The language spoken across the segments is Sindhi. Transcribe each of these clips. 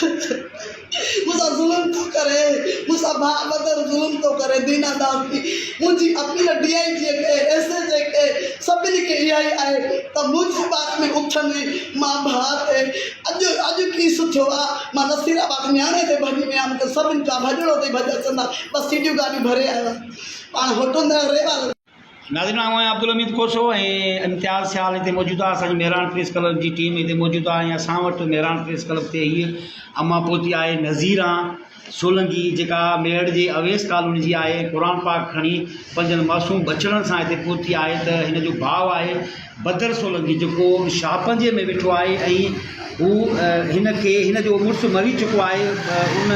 مون سان ظلم ٿو ڪري مون سان ڀاء بدر ظلم ٿو ڪري دينا داس ٿي منهنجي اپيل ڊي I جي کي ايس ايچ اي کي سڀني کي اها ئي آهي ته منهنجي باري ۾ اٿن مان ڀاء تي اڄ اڄ ڪيس ٿيو آ مان نصير آباد نياڻي تي ڀڄي ويا مون کي سڀني کان ڀڄڻو اٿئي ڀڄ اچندا بس سيٽيون گاڏيون ڀري آيو آهيان پاڻ هوٽل تي ريوا ناظرين آئون آهيان عبدالحميد کوسو ۽ امتياز سيال هتي موجود آهي اسان جي مهراڻ پريس ڪلب جي ٽيم هتي موجود آهي ۽ اسان وٽ مهراڻ پريس ڪلب تي هيء اما پهتي آهي نظيران سولنگي جيڪا ميهڙ جي اويس ڪالوني جي آهي قرآن پاڪ کڻي پنهنجن معصوم ٻچڙن سان هتي پهتي آهي ته هن جو ڀاء آهي بدر سولنگي جيڪو شاهه پنجي ۾ ويٺو آهي ۽ هو هن کي هن جو مڙس مري چڪو آهي ان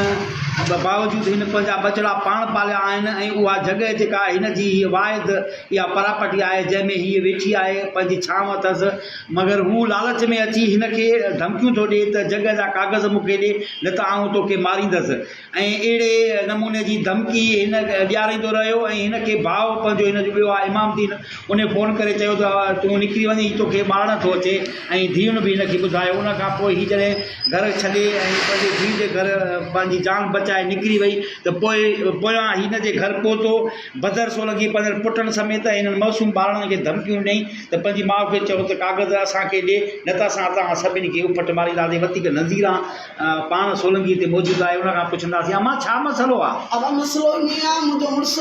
باوجود هن پنهنجا ٻچڙا پاڻ پاليا آهن ۽ اها جڳهه جيڪا هن جي هيء واحد اها پراپرٽي آهي جنهن ۾ هيء ويٺي آهي پنهنجي ڇانو اٿس مگر هو لالچ ۾ اچي هن کي ڌمڪيون ٿو ڏئي ته جڳهه جا ڪاغذ مون کي ڏي نه ته آئون توکي ماريندس ۽ اهڙي نموني جي ڌمڪي هن ڏياريندو رهيو ۽ هن کي ڀاء پنهنجو هن جو ٻيو آهي امام الدين ان فون ڪري چيو ته تون نڪري وڃ هي توکي مارڻ ٿو اچي ۽ ڌيئن به هن کي ٻڌايو ان کان پوء هي جڏهن گهر ڇڏي ۽ پنهنجي ڌيء جي گهر پنهنجي جان بچائي نڪري وئي ته پوء پويان هن جي گهر پهتو بدر سولنگي پنهنجن پٽن سميت ۽ هنن معصوم ٻارڙن کي ڌمڪيون ڏنائين ته پنهنجي ماء کي چئو ته ڪاغذ اسان کي ڏي نه ته اسان توهان سڀني کي اڦٽ مارينداسين وڌيڪ نظيران پاڻ سولنگي هتي موجود آهي ان کان پڇنداسين امان ڇا مسئلو آ؟ امان مسئلو ائين آ منهنجو مڙس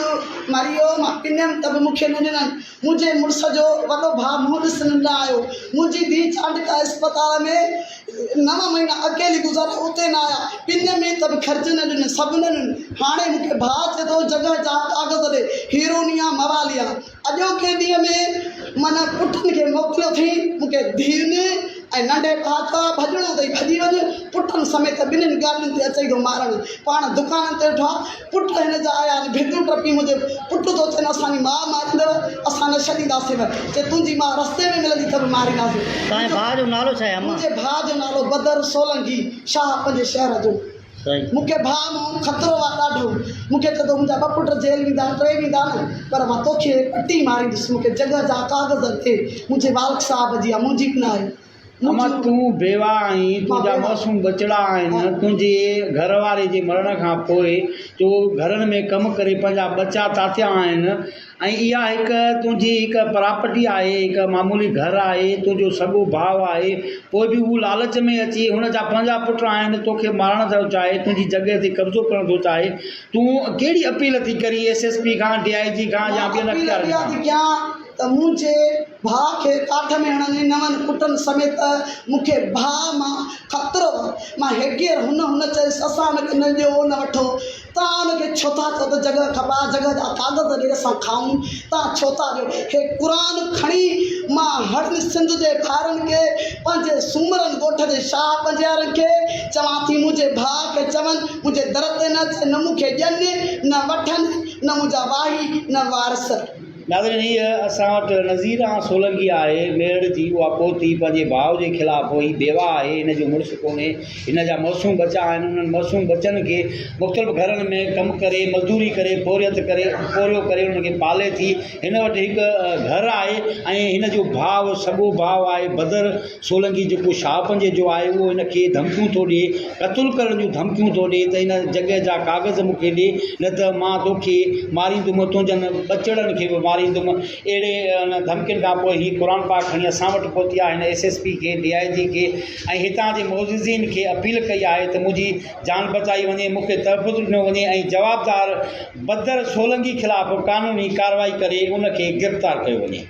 مري ويو مان پنيم ته به مون کي نه ڏنن منهنجي مڙس جو وڏو ڀاء منهن ڏسڻ نه آيو منهنجي ڌيء چانڊڪا اسپتال ۾ نو مهينا اڪيلي گذاريا اتي نه آيا پنيم ته به خرچ نه ڏنن سڀ نه ڏنن هاڻي مون کي ڀاء چئي ٿو جڳهه جا ڪاغذ ڏي هيروني آ موالي آ اڄوڪي ڏينهن ۾ معنيٰ پٽن کي موڪليو اٿئي، مون کي ڌيئن ۽ ننڍي ڀاء چيو آهي، ڀڄڻو اٿئي ڀڄي وڃ، پٽن سميت ٻنهين گاڏين تي اچئي ٿو مارڻ. پاڻ دڪانن تي ويٺو آهي، پٽ هن جا آيا آهن، ڀتيون ٽپي منهنجي پٽ ٿو چين اسان جي ماء ماريندؤ، اسان نه ڇڏينداسينو، چي تنهنجي ماء رستي ۾ ملندي ته به مارينداسين. تنهنجي ڀاء جو نالو ڇا آهي امان؟ منهنجي ڀاء جو نالو بدر سولنگي شاهه پنهنجي شهر جو. مون کي ڀاء مون خطرو آ ڏاڍو مون کي چئي ٿو منهنجا ٻه پٽ جيل ويندا ٽي ويندا نه پر مان توکي پٽي ماريندس مون کي جڳهه جا ڪاغذ ڏي منهنجي والد صاحب جي آ منهنجي به نه آهي اما تون بيواهه آهين تنهنجا معصوم ٻچڙا آهن تنهنجي گهر واري جي مرڻ کان پوء تو گهرن ۾ ڪم ڪري پنهنجا ٻچا تاتيا آهن ۽ اها هڪ تنهنجي هڪ پراپرٽي آهي، هڪ معمولي گهر آهي، تنهنجو سڳو ڀاء آهي، پوء به هو لالچ ۾ اچي هن جا پنهنجا پٽ آهن، توکي مارڻ ٿو چاهي، تنهنجي جڳهه تي قبضو ڪرڻ ٿو چاهي، تون ڪهڙي اپيل ٿي ڪرين ايس ايس پي کان، ڊي I جي کان يا مان ٻين اپيل اختيارين اها کان؟ ٿي ڪيان ته منهنجي ڀاء کي ڪاٺ ۾ هڻن نون پٽن سميت مون کي ڀاء مان خطرو آهي، مان هيڪير هن هن چيس اسان هن کي نه ڏيو نه وٺو، توهان ان کي ڇو ٿا چئو ته جڳهه کپاء، جڳهه جا ڪاغذ ڏي اسان کائون، توهان ڇو ٿا ڏيو؟ هي قرآن کڻي مان هڙني سنڌ جي ڀائرن کي، پنهنجي سومرن ڳوٺ جي شاهه پنجيارن کي چوان ٿي، منهنجي ڀاء کي چون، منهنجي در تي نه اچي، نه مون کي ڏين، نه وٺن، نه منهنجا واهي، نه وارث. ناظرين هيء اسان وٽ نظير آن سولنگي آهي ميهڙ جي اها پوتي پنهنجي ڀاء جي خلاف هئي بيواهه آهي هن جو مڙس ڪونهي هن جا معصوم ٻچا آهن انهن معصوم ٻچن کي مختلف گهرن ۾ ڪم ڪري مزدوري ڪري پورهيت ڪري پورهيو ڪري انهن کي پالي ٿي هن وٽ هڪ گهر آهي ۽ هن جو ڀاء سڳو ڀاء آهي بدر سولنگي جيڪو شاهه پنجي جو آهي اهو هن کي ڌمڪيون ٿو ڏئي، قتل ڪرڻ جون ڌمڪيون ٿو ڏئي ته هن جڳهه جا ڪاغذ مون کي ڏي نه ته مان توکي ماريندم تنهنجن ٻچڙن کي به ماريندم اهڙي ڌمڪين کان پوء هي قرآن پاڪ کڻي اسان وٽ پهتي آهي هن ايس ايس پي کي ڊي I جي کي ۽ هتان جي معززين کي اپيل ڪئي آهي ته منهنجي جان بچائي وڃي مون کي تحفظ ڏنو وڃي ۽ جوابدار بدر سولنگي خلاف قانوني ڪارروائي ڪري ان کي گرفتار ڪيو وڃي.